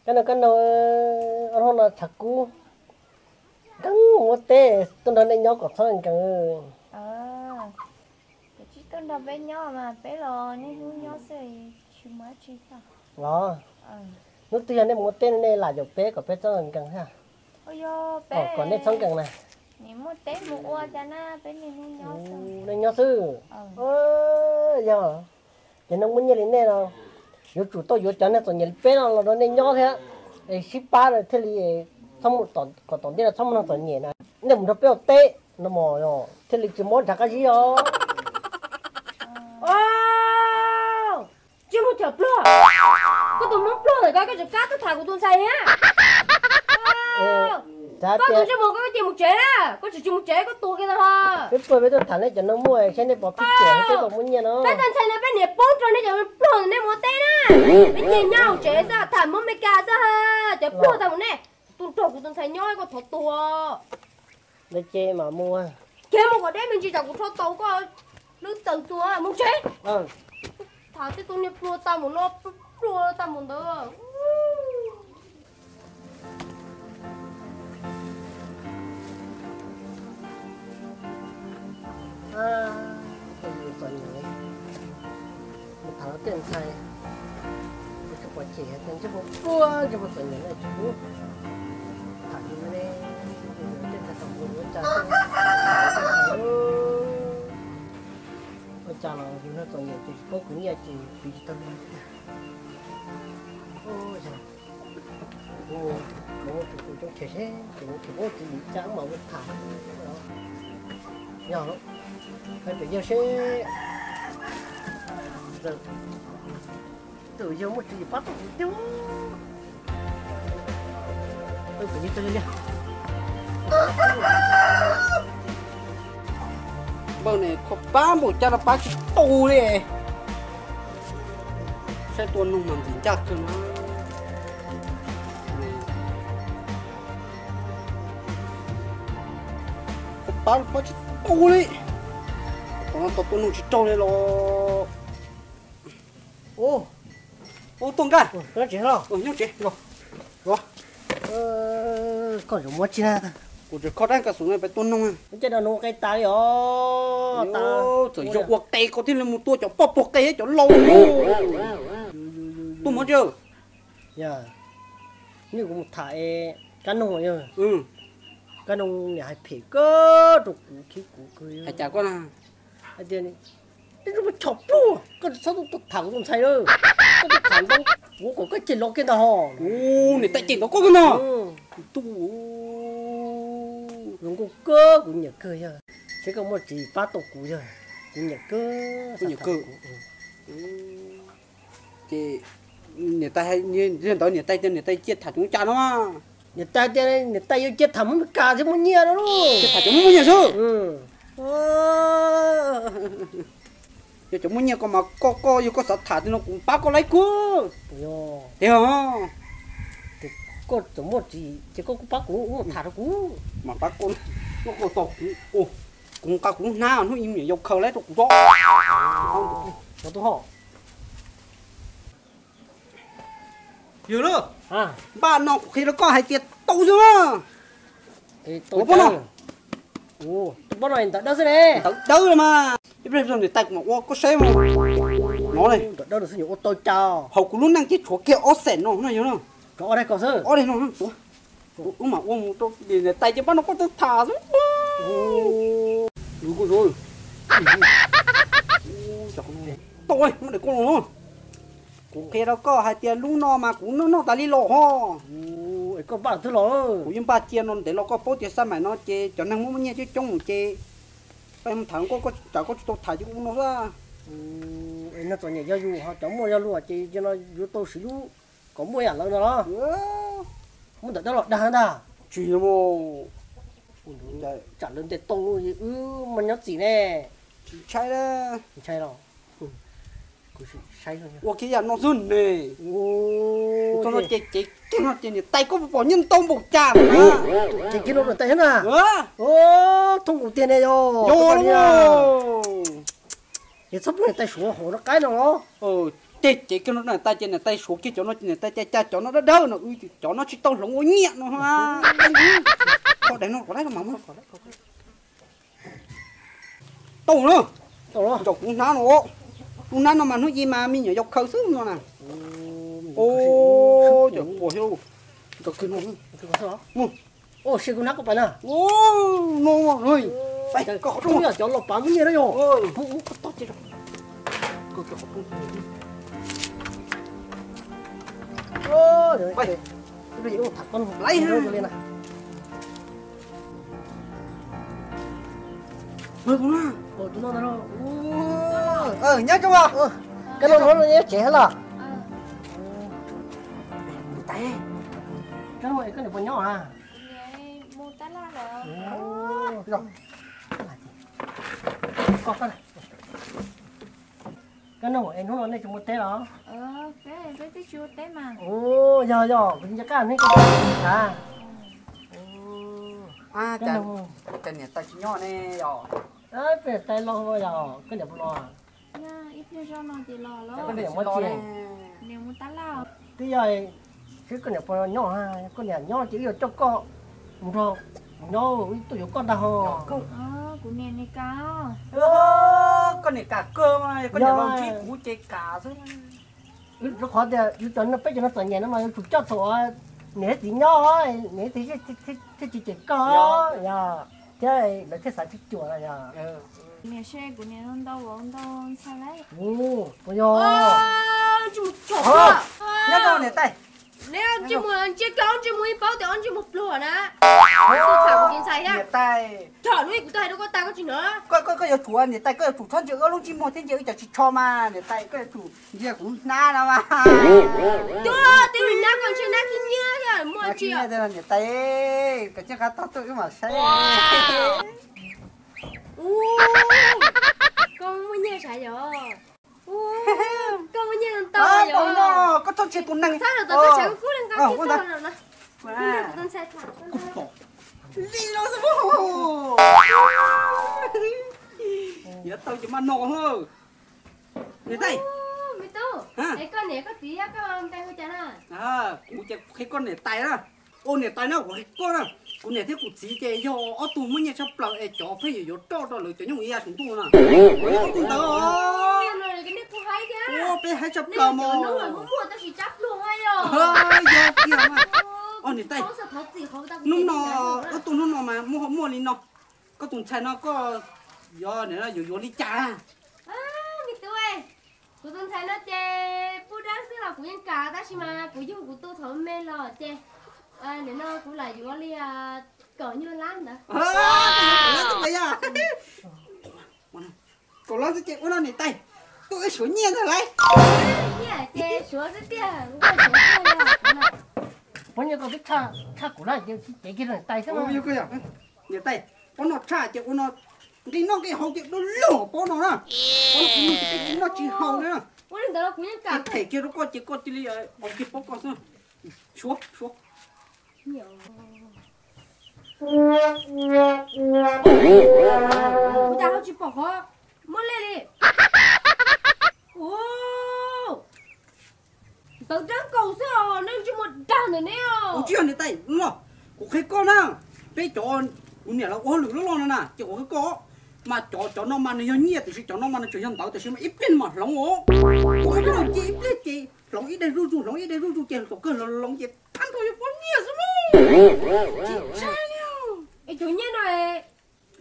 Kab no, kab no, ob hnub no tshav kub, nkees, muab teb tuaj nrog nej nyob kom txhob nkees. Los, hnub twg yog nej mus ua teb no nej lam yaum peb kom peb txhob nkees thiab. Kom nej txhob nkees na. Nej nyob xwb. Yog ces neeg muaj nyiaj li nej no, yuav tsum tau yuav cov neeg txom nyem li peb no los nrog nej nyob thiab, es sib pab thiaj li txhob, kom tom ntej no txhob muaj neeg txom nyem na. Nej mus nrog peb ua teb no mas thiaj li tsis mob ntshav qab zib os. Tsis muaj chaw pluag, koj tus mob pluag ntawm koj, koj tseem kab tuaj tham kuv tus ntxhais thiab. Koj tus ntsej muag koj cia mus tsev na, koj tsis tsis mus tsev koj tuag kiag ntag ho. Peb puag peb tuaj tham nej cov neeg muaj saib nej pom pib tiam peb puas muaj nyiaj no. Peb tus ntxhais no peb niam poob rau nej cov pluag nej mus ua teb na. Peb cia nyob hauv tsev xwb, tham Hmoob Mes Kas xwb, cov pluag tag mus nej. Tus nrog kuv tus ntxhais nyob koj thov tuag. Ces mus kom deb me ntsis tsam kuv rho tau koj lub txawm txua mus tsev. Tham tej tus niag pluag tag mus no, pluag tag mus ntawd. Txom nyem, mus tham tej ntxhais, tsis pom cem tias ntsej muag pluag ntsej muag txom nyem no tsis pub tham li ne. Tej ntxhais txom nyem yuav cas, ua cas los yus no txom nyem ces tsis paub khwv nyiaj ces piv tsis tau li tiag. Kuv mus tus tus coob chaw seb ces mus tsis paub txiv yim cas mas ua tham. Yog, peb pem yawg seb, tus yawg muaj tswv yim pab tau kuv tiag. Npawg ne, kho pab npaum cas los pab tsis tau li. Saib tua noog mas ntxim ncaj kawg no. Kho pab los pab tsis tau li. Tom no tau tua noog tsis raug li los. Ub, tuaj nkaj. Nyob tsev los. Koj tseem muab tsi na? Kuv tseem kho dab ka xum no peb tua noog. Ces no nws ua qe tas li os. Txawm yog ua qe koj thiaj li mus tua cov poj puag qe cov laus. Tuaj muab tsi. Yog, nej kuv mus tham es kab noog yog, kab noog niam hais phem kawg rau kuv, khib kuv kawg. Hais cas koj na? Hais tias, nej tub muaj choj pluag, koj tsis txhob tuaj tham kuv tus ntxhais lawm. Koj tuaj tham ntau, kuv kom koj cem los kiag ntag ho. Niam tais cem ntawd koj kiag ntag. Tub, zoo nkauj kawg, kuv nyiam kawg yog. Seb koj muaj tswv yim pab tau kuv yog, kuv nyiam kawg. Kuv nyiam kawg. Ces niam tais, ntawd niam tais tias niam tais cia tham cov Hmoob Mes Kas no. Niam tais tias niam tais yuav cia tham Hmoob Mes Kas thiaj muaj nyiaj no. Cia tham cov Hmoob muaj nyiaj xwb. Yog cov muaj nyiaj koj mas koj, koj yog koj xav tham tias no kuv pab koj laib kawg. Tiag, koj txawm muaj tswv yim ces koj kuj pab kuv, ua tham rau kuv. Mas pab koj, koj tos kuv, kuv nqa kuv lub hnab hnub ib niam yau khaws laib rau kuv tso. Yog lauj, npaj no kuv qhia rau koj hais tias tau xwb na. Ua pob no, pob no ntawm dawb xwb ne. Ntawm dawb los mas. Ib pliag niam tais kuv mam ua koj saib mas. No ne, ntawm dawb xwb yuav ua tau cas. Hauv kuv lub neej ces tshuav kiag ob xees no no yog no. Tshuav ob daig ko xwb. Ob daig no, wb mam ua mus rau niam tais ces pab no koj tau tham xwb. Tau, muab daim koj los. Kuv qhia rau koj hais tias lub no mas kuv noj noj tas li los ho. Koj npaj twg los? Kuv yeej npaj cia no ntev los, koj paub tias xab maim no ces cov neeg muaj muaj nyiaj coob coob ces koj tham koj, koj tsam koj tsis tau tham ces kuv ua no xwb. Neeg txom nyem yog yus ho cov muaj yog luag ces no yuav tau siv lub kom muaj yam lawv no los. Muab ntawm dawb los dag ntag. Tsis, tsam lawv ntes tau wb mas nyob txim ne. Tsis ntshai, ntshai los. Kuv sim saib ua kiag yam no xwb ne. Txog no ces, ces kiag no ces niam tais koj puas pom nyiaj ntau npaum cas na. Ces kiag no niam tais thiab na. Thooj kuv tiag ne yog. Yog li. Ces txhob pub niam tais suav hauv no qaib no los. Ces ces kiag no niam tais ces niam tais suav kiag cov no ces niam tais cas cas cov no dawb dawb no, cov no tsis tau hloov ua nyiaj no. Kho daim no kom lawv mas muab. Tau na, nrog kuv hnab no, kuv hnab no mas hnub i mas me nyuam yau khaws xwb no na. Ua cas quas thiab. Mus, ua si kuv hnab koj pais na. No, koj qhov rooj yog cov los pav muaj nyiaj na yog. Nyob zoo, koj nyob tsev los? Koj niam puas nyob a? Koj nug es hnub no nej tsis mus teb los? Yog yog, kuv nco qab nej ko xav. Cas niam tais tsis nyob ne yog? Peb tais los yog koj niam puas los? Koj niam muaj txiv. Twb yog, seb koj niam puas nyob, koj niam nyob ces wb yuav coj koj mus nrog kuv nyob, wb tuaj yuav koj ntag ho. Koj niam kam kawg, koj niam los ntsib kuv ces kam xwb. Rau qhov tias yus cov no peb cov no txom nyem no mas yuav tsum coj thaum niam thiab txiv nyob, niam thiab txiv thiaj tsis cem koj, yog thiab lawv thiaj xav cuag cuag no yog. Niam, seb kuv niam ntau ntau ntau ntxhais lawm. Puas yog? Ntsej muag, ntsej muag ib paub tias ob ntsej muag pluag na. Niam tais, thaum hnub kuv twb hais rau koj tas koj tsis hnov. Koj yuav tsum, niam tais, koj yuav tsum txhob ntsia wb lub ntsej muag thiab ntsia wb cov ris tsho mas niam tais, koj yuav tsum ntsia kuv hnab no mas. Tuaj, twb hnab koj ntshe hnab khib nyiab thiab muaj tsis. Niam tais, koj cia li qab tog tuaj wb mam saib. Koj muaj nyiaj sav yog? Koj muaj nyiaj ntau yog? Koj txhob ntsia tus neeg, txhob ntsia tus neeg, koj cia li tau no. Kuv pom li no xwb. Yuav tau ces mas no. Niam tais, koj niam koj txiv koj npe hu cas na? Kuv ces kuv qhia koj niam tais na. Ua niam tais na, kuv qhia koj na. Kuv niam thiab kuv txiv ces yog ob tug muaj nyiaj tshaj plaws es cov pheej yuav yuav roj rau lawv cov nyooj ib yam saum ntuj na. Kuv yog ob tug ntawd. Peb haib tshaj plaws mog. Yog tiag mas. Ua niam tais, hnub no, ob tug hnub no mas muaj muaj li no. Koj tus ntxhais no koj yuav, yuav yuav li cas? Kuv tus ntxhais no ces pub dab xwb los kuv yeej kam, tab sis mas kuv yug kuv tus thaum me los ces nim no kuv lam yuav li kaum nyuag lab ntawd. Kaum lab xwb ces ua no niam tais, tuaj wb suav nyiaj ntag lauj. Nyiaj ces suav xwb tiag. Pov nyiaj koj twb tshaj kaum lab ces cev kiag rau niam tais xwb. Niam tais, pob no tshaj ces ua no, nqi noj nqi haus ces du lug pob no na. Pob no kuv noj tsis haus li na. Ces them kiag rau koj ces koj cia li ua kiag pob koj xwb. Suav, suav. Ua cas ho tsis pom qhov muaj lej li? Ntawd dab nkaus xwb os, nej ntsej muag dag ntawm neb os. Tsis yog niam tais, kuv qhia koj na, peb cov, kuv niam lawv ua hauj lwm loj loj no na ces kuv qhia koj, mas cov, cov no mas nws yog nyiaj tiam sis cov no mas nws tseem yog ntawv tiam sis mas ib pliag nws mam hloov os. Kuv qhia koj ces ib pliag ces hloov ib daim zuj zus, hloov ib daim zuj zus ces thaum kawg hloov ces thab nrho yuav poob nyiaj xwb mas. Tsis ntshai li. Es cov nyiaj no,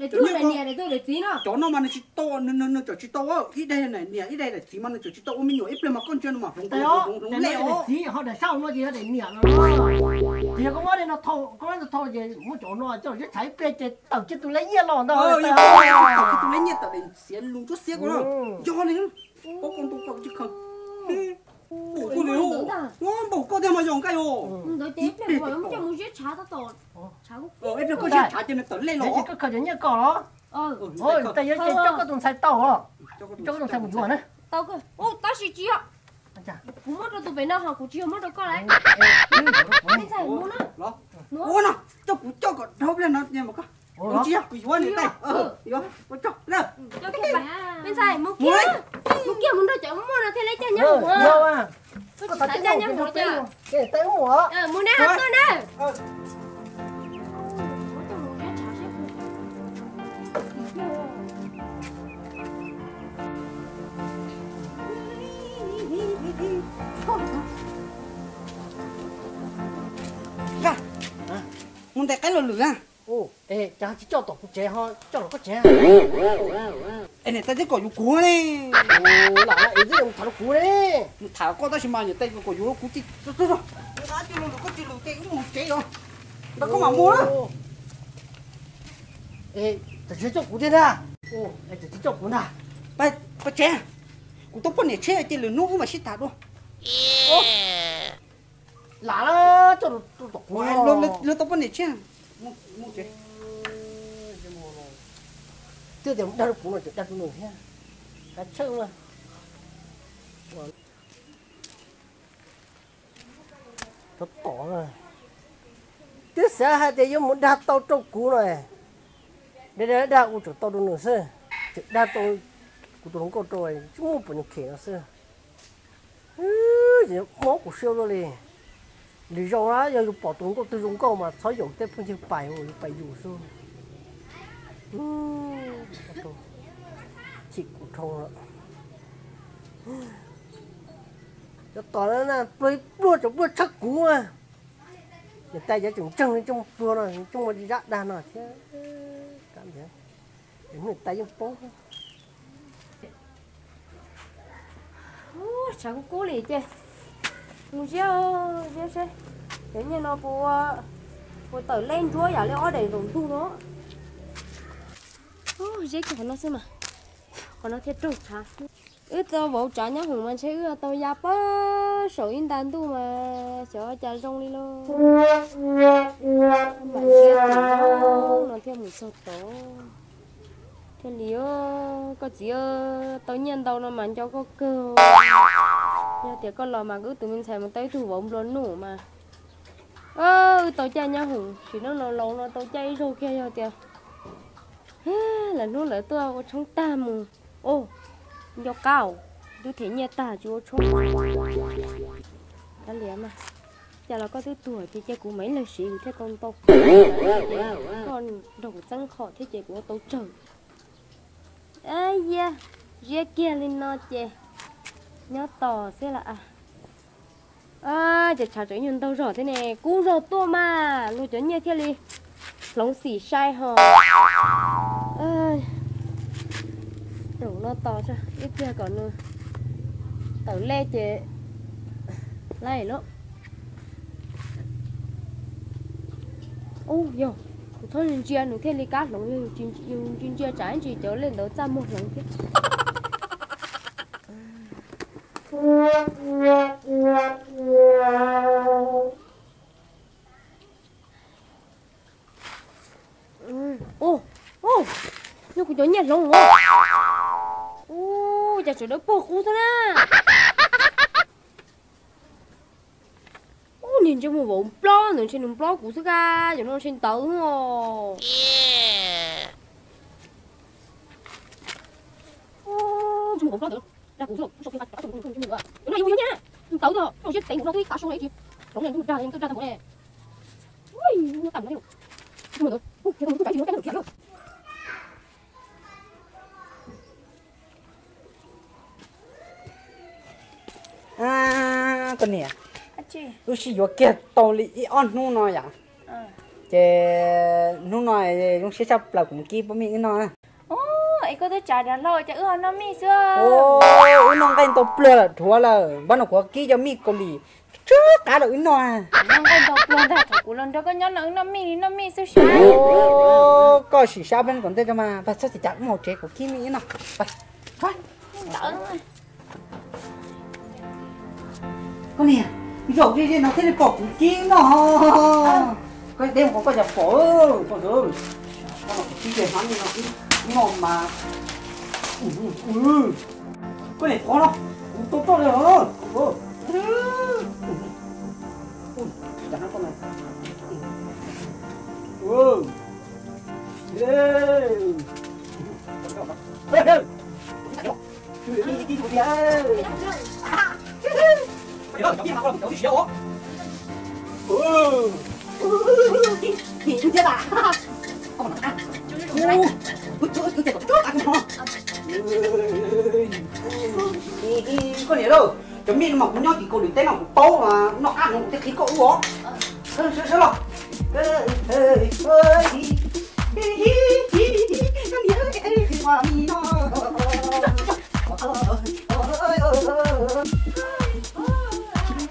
daim tug daim niam, daim tug daim txiv no. Cov no mas nws tsis tau, nws tseem tsis tau, ib daim niam ib daim daim txiv mas nws tseem tsis tau ua me nyuam ib pliag mas koj ntsia nws mam hloov, hloov, hloov lej os. Txiv ho daim saum no ces yog daim niam no. Ces yog koj muab daim no thau, koj muab daim no thau ces muab cov no coj los tshav ib pliag ces tawm kiag tus lej nyiaj los ntag. Tawm kiag tus lej nyiaj tawm daim xiav lus ntsuab xiab ko na. Yog li, pob koj ntu koj tsis khaws. Npaum koj tiag mas yog nqaij os. Ib pliag koj mus ziab tshav tab tom, ib pliag koj ziab tshav ces nws tawm lej los. Koj khaws cov nyiaj koj los. Tais yog ces coj koj tus ntxhais tau os. Coj koj tus ntxhais mus yuav na. Tab sis tsis yog, kuv muab rau tus pem no ho kuv tsis yog muab rau koj lawm. Me ntxhais, mus na. Ua no, coj kuv coj kom dhau pliag no. Tsis yog, kuv yuav niam tais. Me ntxhais, mus kiag, mus kiag mus nrog cov muaj no thiaj li coj nyob. Mus na, tuaj na. Mus ntes qaib los lwm na. Cas tsis coj tom kuv tsev ho coj los koj tsev? Es niam tais twb kom yuav kuv ne. Lam es twb tham rau kuv ne. Tham koj tab sis mas niam tais kom yuav kuv tsis coj los lwm, koj tsis lwm ces wb mus tsev os. Nrog koj mam mus na. Tam sis coj kuv thiab ntag. Tam sis coj kuv ntag. Pab tsev, kuv tau poj niam tshiab ces lwm hnub wb mam sib tham dua. Lam coj tom kuv, lwm tau poj niam tshiab. Twb tias dag rau kuv no tseem dag rau nws thiab. Kav tsij. Tsov tom, twb xav hais tias yuav mus dag tau rau kuv no, dag dag dag ua tseem tau rau nws xwb, tseem dag tau kuv tus hluas nkauj rau tsis muaj pom nyuag khem no xwb. Mob kuv siab luaj li. Lwm zaus na yog yus pom tus hluas nkauj twg zoo nkauj mas txhob yaum tej phooj ywg pais, yus pais yus xwb. Chim kuv dhau lawm. Cov tom na pluag ib pluag, cov pluag tshaj kuv. Niam tais cov tseem ntseeg li coj mus pluag no, coj mus zab dag no thiab. Niam tais yeej paub. Tshav kub kub li ces mus ziab, ziab seb cov nyiaj no puas, puas tawm lej ntsuab yam li ob daim ntaus ntug no. Ziab kiag qhov no xwb mas, qhov no thiaj raug tshav. Wb tau vauv tsav nyob hoom mas ntshe wb tau ya pab saum ib nta ntuj mas xyov cas zoo li lauj. Mam ziab no thiaj mus txog tod. Thiaj li, koj txiv, tau nyiaj ntau no mas nco koj kawg. Yog tias koj los mas wb tus me ntxhais mus tau ib tug vauv nplua nuj mas. Wb tau caij nyob hoom sim neej no laus no tau caij ib zaug kiag yog tias lawv hnub lawv tuaj ua tshoob tag mus. Nco qab, twb them nyiaj tag tsis ua tshoob. Kav liam mas, cas los koj twb tuag ces cia kuv mam ib leeg siv kuv thiaj tau ntau. Koj nrog kuv txeeb qhov thiab ces kuv ua tau tsawg. Yog ziab kiag li no ces nyob tos xwb las. Ces tshav tseem nyuag ntau zog thiab ne, kub zog tuaj mas luag cov nyiaj thiaj li hloov xim sai ho. Zaum no tos ib pliag kom nws tawm lej ces laij lauj. Ub yog, kuv txhob ntsia nws thiaj li kab hloov, yog yus ntsia tsam ntsis cov lej ntawd txaj muag hloov thiab. Ub, ub, yog kuv cov nyiaj hloov ua. Ub, cas sawv daws pog qub xwb na. Ub, niag ntsej muag vauv nplob ntawd ntshe nws nplob kuv xwb kab, cov no ntshe ntawd os. Ntsej muag vauv nplob ntawd dag kuv xwb, sau phim qas cov ntsej muag, cov no yog yog nyiaj, ntawd os, noj siab tev mus no twb ib tav su li tsis hloov li, dag dag dag tag npaum ne. Ui, muaj tag npaum ne. Ntsej muag ntawd, ub, ntsej muag ntawd kuj caiv tsis muaj teeb lawm thiab. Koj niam, wb sib yuav kiag tau li ib ob hnub no yom, ces hnub no zoo siab tshaj plaws kuv mus kib pob mij wb noj. Es koj twb tsav dav hlau ces wb ho noj mij xwb. Wb noj nqaij ntau pluag lawm dhuav lawm, npab no kuv ho kib cov mij kaus lim tsw qab rau wb noj. Noj nqaij ntau pluag ntag, thaum kuv los nrog koj nyob no wb noj mij li noj mij xwb sas. Koj sim sab peb kom ntej rau mas, pab txhob txhim cas wb mus hauv tsev kuv kib mij wb noj. Koj niam, zaum ze ze no thiaj li pom kuv kib noj. Koj deb mus qhov koj cas pom, koj ntawd, koj no kuv kib ze hnab no, no mas. Koj niam, qhov no kuv tau roj li os. Koj niam lauj, cov mij no mas kuv nyob tim Kaus Lim teb no kuv paub mas, noj qab no kuv thiaj qhia koj ua os. Sawv los.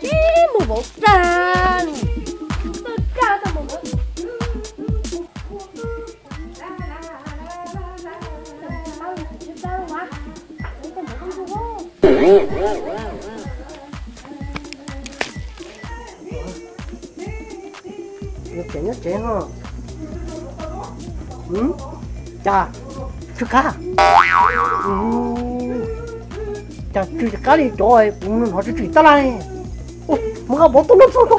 Ib mus vauv tag, tag tag mus. Nyob tsev, nyob tsev ho. Cas tsw qab, cas tsw qab li cov kuv hnov tsw tsw tab laj. Mus nqa mov tuaj noj txog.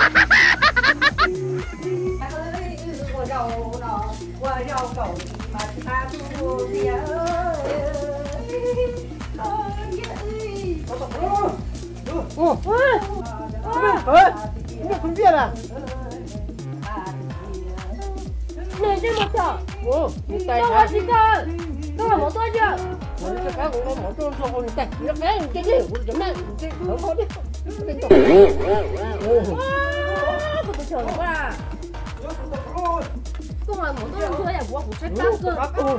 Nws ntsej muag txog, koj ua tsis kawg, koj nqa mov tuaj tso. Kuv tus cog los a, koj nqa mov tuaj ntxuag yam kuv, kuv tshaib plab kawg.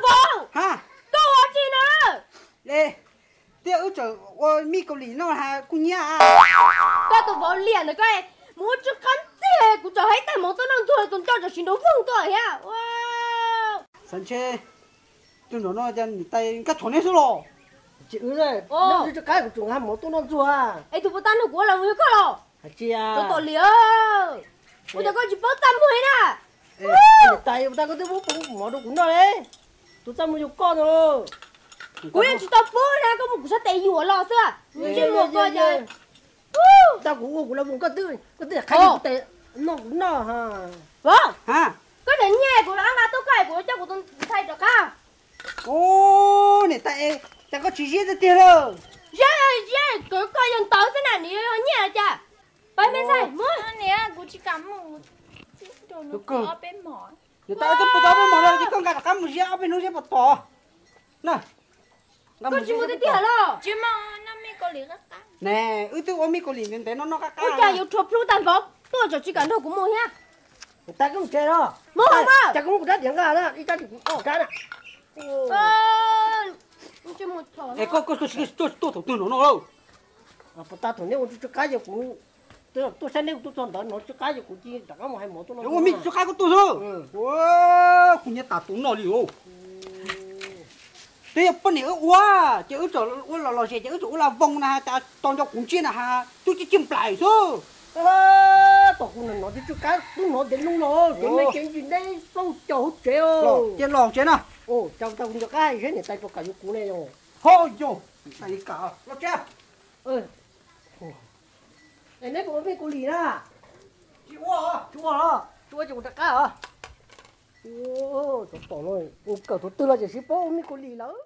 Vauv, koj ua tsi no? Tiag, wb tseem ua mij kaus lim noj kuj nyiab. Koj tus vauv liam ntawd, koj mus ua tsw qab ntxiag, kuv tseem hais ib tais mov tuaj noj ntxuag tus ncauj tseem siv nrov voog tuaj thiab. Xav ntshe tus nraum no cas niam tais nkaj txhom nej xwb los? Tsis wb, nyob tsw qab kuv tseem nqa mov tuaj noj ntxuag. Es tus puas tau nrog kuv ua los mus yog koj los? Hais tsis tau liam, ua cas koj tsis paub txaj muag li na? Niam tais, ua cas koj twb muab mov rau kuv noj li? Tus txaj muag yog koj ntag. Kuv yeej tsis tau paub na, koj muab kuv sab tes yuam los xwb. Ntsej muag koj cas. Tau kuv ua kuv los mus koj twb, koj twb qhaib kuv tes noj kuv noj. Vauv, koj tseem nyiag kuv los nqa tuaj koj es kuv coj kuv tus ntxhais rov qab. Ub, niam tais, cas koj tsis ziab tiag tiag lawm? Ziab, ziab, koj yog ntawd xwb na, nws yog nyiaj los cas? Pab me ntxhais, muab. Niam, kuv tsis kam mus. Niam tais, twb puas tau ob peb hmos no ces koj nqa rov qab mus ziab ob peb hnub ziab puas tom na? Koj tsis mus tiag tiag los? Ne, wb twb ua mij kaus lim ntev ntev no noj qab qab. Ua cas yuav rhuav plhu tag npaum tuaj tseem tsis kam nrog kuv mus thiab? Niam tais, koj mus tsev los. Mus, cas koj muab kuv rab riam nqa na, ib rab riam kuv ob rab na. Es koj, koj tuaj thaum twg no no lauj? Puas tau thaum nej ua tsw tsw qab ces kuv tuaj saib nej tuaj txog ntawd no tsw qab ces kuv cia rov qab mus hais mov tuaj no. Ua mij tsw qab koj tuaj xwb. Kuv nyiam tas tus no li os. Twb yog poj niam wb ua, ces wb tseem ua los los zem ces wb tseem ua la voos na, cas tos nco kuv ntsiag na has twb ciaj ciaj nplaim xwb. Tom kuv no no twb tsw qab, twb hnov ntev loo los, ces me ces ntsis neb plaub caug hauv tsev os. Cia los tsev na. Cas tau kuv nco qab hais seb niam tais puas kam yuav kuv ne yog. Ho yog, niam tais kam los tsev. Es neb puas ua mij kaus lim na? Tsis ua, tsis ua los, tsis ua ces kuv rov qab os. Tsov tom no, kawm thaum twg los tseem siv paub ua mij kaus lim lawm.